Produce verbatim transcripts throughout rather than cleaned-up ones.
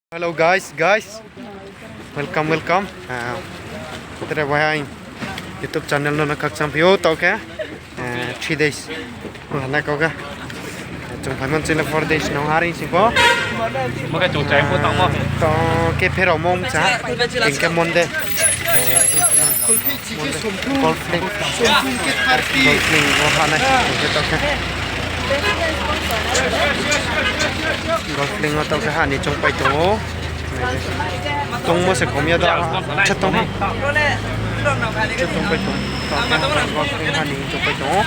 Hello guys, guys. Welcome, welcome. Ah, tre bahai YouTube channel no khakchang phi ou, taoh khe, eh, three days. Hana kau khe. Chung phaimon chini four days no haring sing pho. Mo khe chung chai pho tangmo. To khe pherao mong cha. Tin khe Monday. Golf fling. Golf fling o ha nai. Hing khe taoh khe. Golf fling o taoh khe ha ni chongpai tong ou. Tongmo se kom ya da. Khe tong ha. Khe tongpai tong ou. Taoh khe golf fling ha ni chongpai tong ou.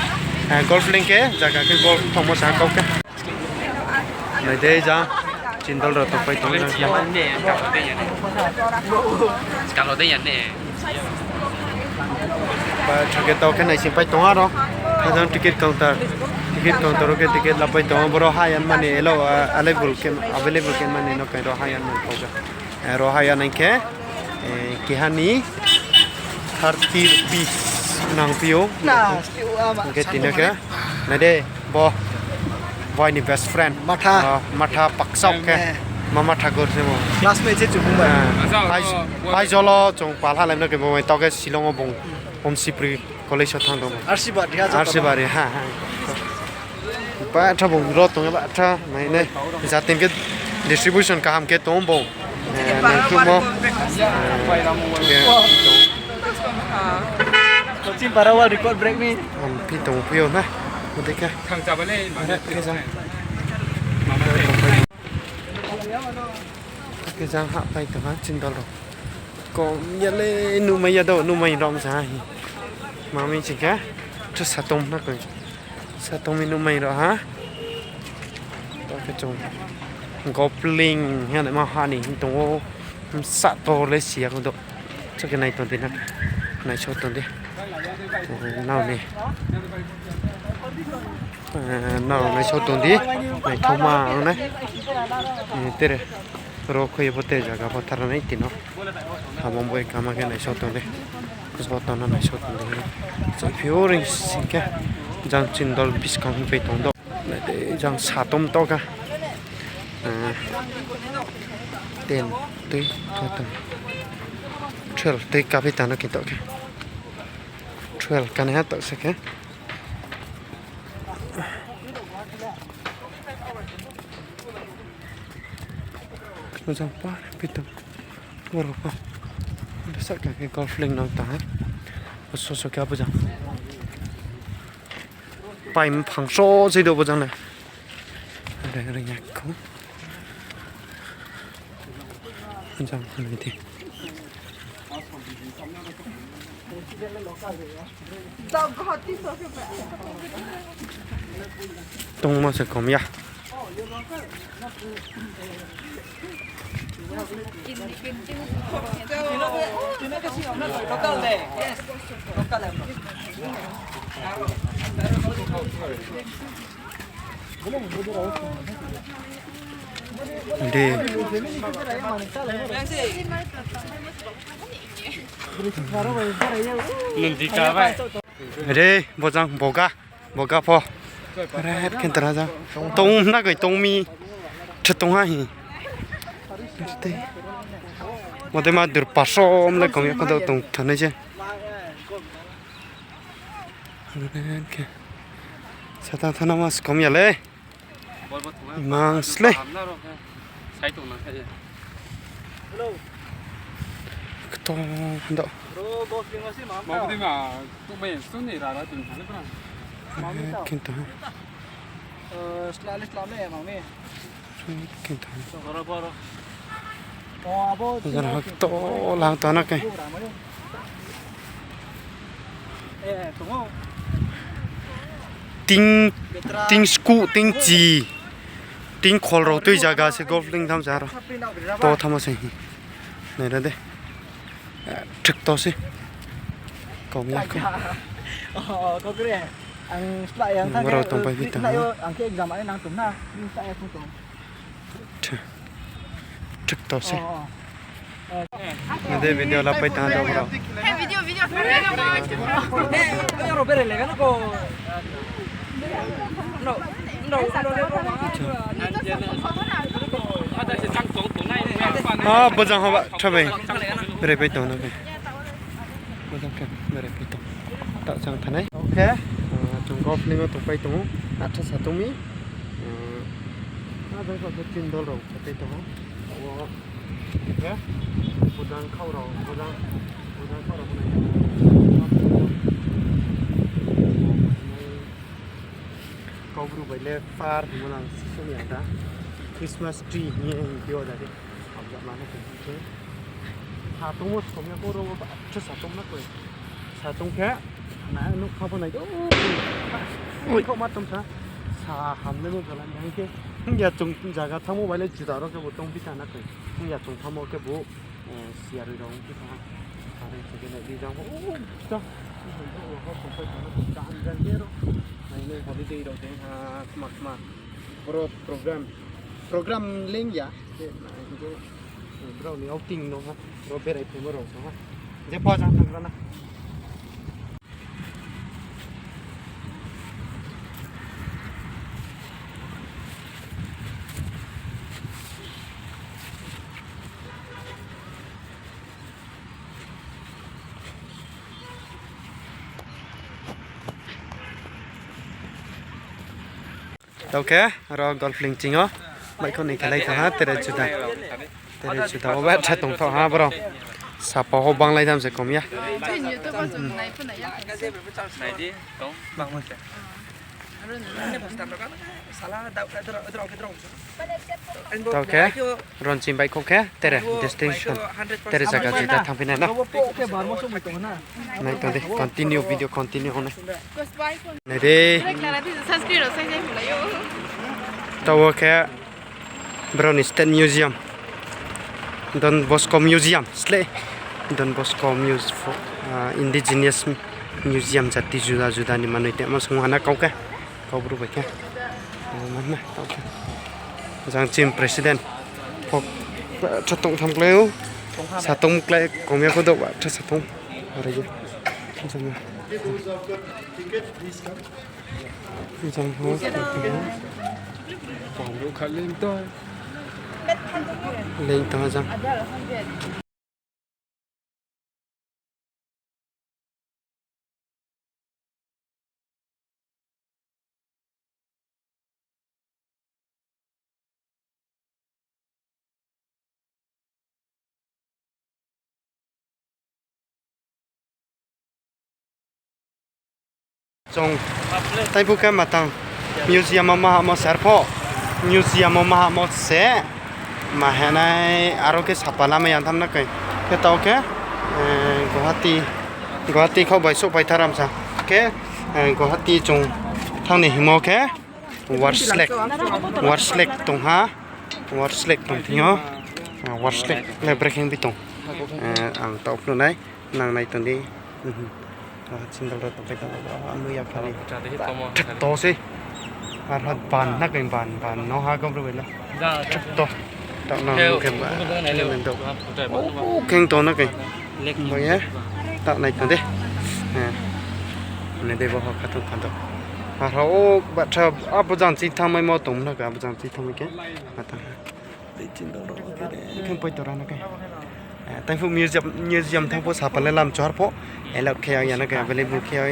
Eh, golf fling khe zaga khe golf tongmo sa kau khe. Nai de jang, chini dol rao tongpai tong ou. Kalo de ya ne. Ba, ticket tao khe naising pai tong aro. Hajang ticket counter. Ticket counter o khe ticket lapai tong ou. Boro hayan mani elo, ah, available khe, available khe mani no kai ro hayan mani kau khe. Eh, ro hayan nai khe, eh, keha ni thirty rupees nang phi ou. Hing khe tini khe, nai de, bo. Boy ni best friend. Matha. Ah, Matha Paksaok khe. Em, eh. Ma Matha Gur se bo. Classmate se chung bai. Ah, hai, hai jolo chung pal halai no khe bo, taoh khe Shillong o bung Home Sipri College o thang tong. Arsi bari ha, arsi bari ha, ha. Ba tha bung ro tong ba tha, mai nai. Jatim khe distribution kaham khe tong bung. Eh, nang khruhmo. Coaching para world record break ni. Am phi tong phi ou na. Bo dei khe. Khe jang. Khe jang hahpai tong ha chini dol rao. Kom ya le nuhmai ya do, nuhmai rom sa hi. Ma mi sing khe. Chu satom na koi. Satom mi nuhmai rao ha. Taoh khe chung. Golf fling hingnaima ha ni hing tong ou. Bsa to le si ya kho do. Chakhe nai tong di na. Naisao tong di. Eh, nrao ni. Eh, nrao naisao tong di. Naithaoma ong nai. Eh, tere. Ro khui ye bo tere zaga pho tharanai tini. Abo boi kama khe naisao tong di. Joto no naisao tong di. Chaphi o ring sing khe. Jang chini dol buskang hing pai tong do. Nai tei jang satom tong kha. Eh, ten tei katom. Twelve tei kaphi tang no khe tong khe. Twelve kanaiha tong se khe. Jang par phi tong. Boro pho. Sahka khe golf fling nang tang ha. Soso khe abo jang. Pai mphang so se do bo jang le. Re, re, ya kho. Jang phan di. Tongmo se kom ya. De. Re, bojang boga. Boga pho. Ret khe dra jang. Tong na koi tong mi. Khe tong ha hi. Mode ma dur pasom le kom ya kho do tong thanai se. Ret khe. Sata thana mas kom ya le. Mang sle. Kto do. Kinto. Kinto. Jara hak to lang to na ke. Ting, ting sku, ting chi, ting khol rao tui zaga se golf fling tham sa ro. To thamo se hi. Nai ra de. Thik to se. Kom ya kho. Ang slai yang thang. Rao tong pai phi tang. Ang khe exam ai nang tum na. Ang slai ya kho tong. Thik to se. Nai de video la pai tang do bro. Hey, video, video. No, no, no, no, no. Ah, bojang hoba, thabai. Berai pai tong na khe. Bojang khe, berai pai tong. Taoh chang thanai. Okay. Ah, chung golf link o tong pai tong ou. Atha sa tong mi. Ah, jang khe tin dol rao pai tong ou. Abo, okay. Bojang khau rao, bojang, bojang khau rao bo nai. Kaubru bai le par hingmo nang sisung ya da. Christmas tree hing ye hing phi o da de. Hamjak ma no tong khe. Sa tongmo somya ko ro ba, sa tong na koi. Sa tong khe, na nukha bo nai. Oi, kho ma tong sa. Sa hamle mo jala nang khe. Hing ya chung jaga thangmo bai le juda ro khe bo tong phi tha na koi. Hing ya chung thangmo khe bo. Eh, siya roi rao ong khe tha. Are se khe nai di jang bo. Oh, ta. Ni hoi do, oh, hor tong pai tong na, tong jan jan ye ro. Nai nai holiday rao de, ha, khma khma. Boro program. Program leng ya. Je, nai, je, eh, brao ni outing no ha. Boro berai phaimo rao ha. Je pho jang thang na. Tao khe, aro golf link ching yo. Baihkhouh ni khelai tong ha, tere juda. Tere juda, o ba tha tong thaoh ha, boro. Sapa ho banglai dam se kom ya. Nai di, tong, bang ma se. Tao khe, ronching baihkhouh khe, tere distinction, tere zaga juda thangphi nai na. Nai tong di, continue, video continue ong nai. Nai di. Tao khe, brao ni state museum. Don Bosco Museum, sle. Don Bosco Muse-, ah, indigenous museum jati juda juda ni manoi tongmo song ha na kau khe. Kaubru bai khe. Ah, man na, tao khe. Jang chini president. Phok, sa tong tham klái ou. Sa tong klái, kom ya kho do, ba, tha sa tong. Are ye. Jang na. Jang ho. Pang ro kha leng tong. Leng tong jang. Chung taiphuh khe matang museum wo ma hamo se arpho. Museum wo ma hamo se. Ma hinai aro khe sapa lama yang tham na khe. Khe tao khe, eh, Guwahati, Guwahati kho bai souhphai tharam sa. Khe, eh, Guwahati chung thanng ni hingmo khe Wars Lake, Wars Lake tong ha. Wars Lake tong thing yo. Eh, Wars Lake le brekhe bi tong. Eh, ang taoh phnuh nai. Nang nai tong di. Mhm. Ah, sindal rao tongpai tong, ah, mui ya phani. Thik to se. Arhat ban na khe ban, ban no ha gom rao bai la. Thik to. Tao nang khe ba. Oh, kheng to na khe. Bo ye. Tao nai tong di. Eh. Nai di bo ho kha tong kha do. Arha o ba tha, abo jang chi thangmai mo tong na khe, abo jang chi thangmai khe. Atang ha. Tei chini dol rao khe, khe pai tora na khe. Eh, tei phuh museum, museum thang pho sapa le lam chuhar pho. Allowed khe ya na khe, available khe ya,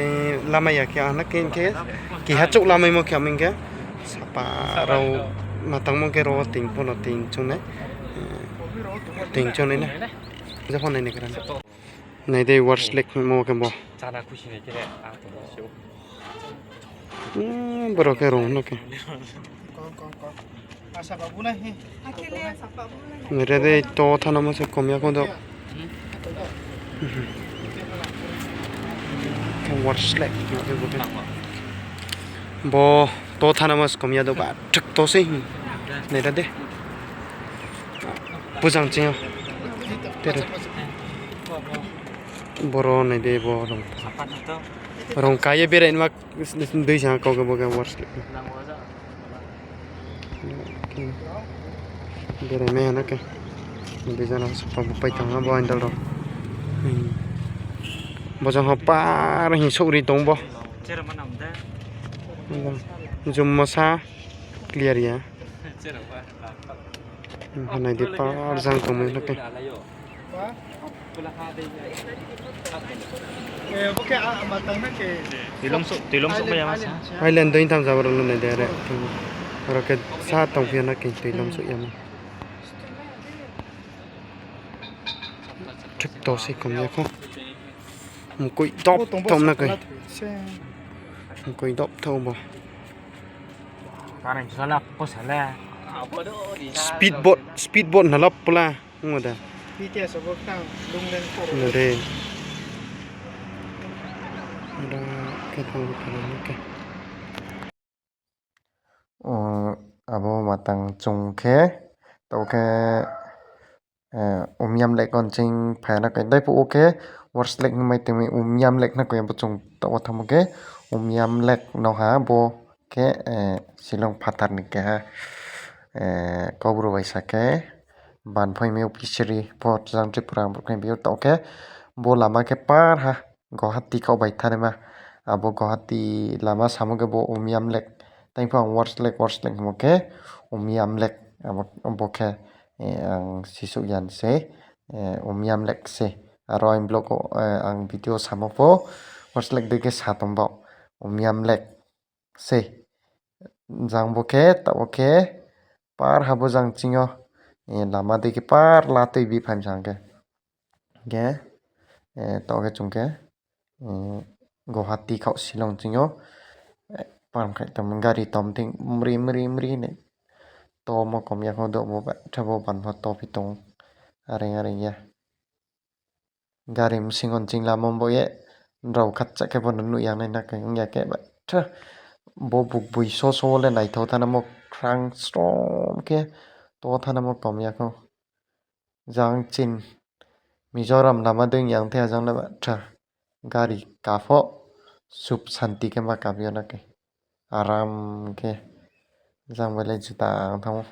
lama ya khe ya na khe, khe, keha chouh lamaimo khe ya ming khe. Sapa rao ma tangmo khe ro ting pho no ting chung nai. Eh, ting chung nai na. Jepho nai nai khe ra na. Nai di Wars Lake mo khe bo. Hmm, boro khe rung no khe. Nai di to thanamo se kom ya kho do. Wars Lake. Bo to thanamo se kom ya do ba thik to se. Nai di. Bojang ching yo. Tere. Boro nai di bo rung. Rung ka ye berai nma dei sa kau khe bo khe Wars Lake. Berai mai ha na khe. Dui jona sapa bo pai tong ha bo andal rao. Hmm. Bojang ho par hing souh ri tong bo. Jummo sa clear ya. Hanai di par jang tongmai na khe. Tuilom souh, tuilom souh pai ya ma sa. Island dei tham jabra lo nai de re. Aro khe sa tongphi ya na khe tuilom souh ya ma. Thik to se kom ya kho. Mkoih dop thom na khe. Mkoih dop thom bo. Speedboat, speedboat na lap pula. Ngo da. Ngo de. Ra khe thang pula khe. Abo matang chung khe, taoh khe, Umiam Lake o nching phai na khe, daiphouh wo khe Worst Lake hingmai tongmi Umiam Lake na khe, bo chung taoh wo thanngmo khe Umiam Lake no ha, bo khe, Shillong phathar ni keha, Kaubru bai sa khe, ban phaimai yo fishery pho jang Tripura ang brouh khe bi ou taoh khe, bo lama khe par ha, Guwahati khaoh bai thanngnaima, abo Guwahati lama samo khe bo Umiam Lake, tei pho ang Worst Lake, Worst Lake hingmo khe Umiam Lake, abo khe, ang sisouh ya ni se, Umiam Lake se, aro ang vlog, ang video samo pho Worst Lake dei khe sa tong ba, Umiam Lake se. Jang bo khe, taoh wo khe, par ha bo jang ching yo, lama dei khe par la tui bi phai msang khe. Khe, taoh khe chung khe, Guwahati khaoh Shillong ching yo, par khai tong gari tom thing mri mri mri nai. Tomo kom ya kho do bo ba, tha bo ban pho tophi tong, areng areng ya. Gari bsing yo nching lamo bo ye, nrao khatcha khe bo no nuh ya nai na khe ong ya khe ba, tha, bo bukboi so so wo le naithao thanngmo khrang srom khe, to thanngmo kom ya kho. Jang chin Mizoram lama dei yang the ajang le ba tha. Gari ka pho suk santi khe ma kap ya na khe. Aram khe. Jang bai le juta ang thanng ou.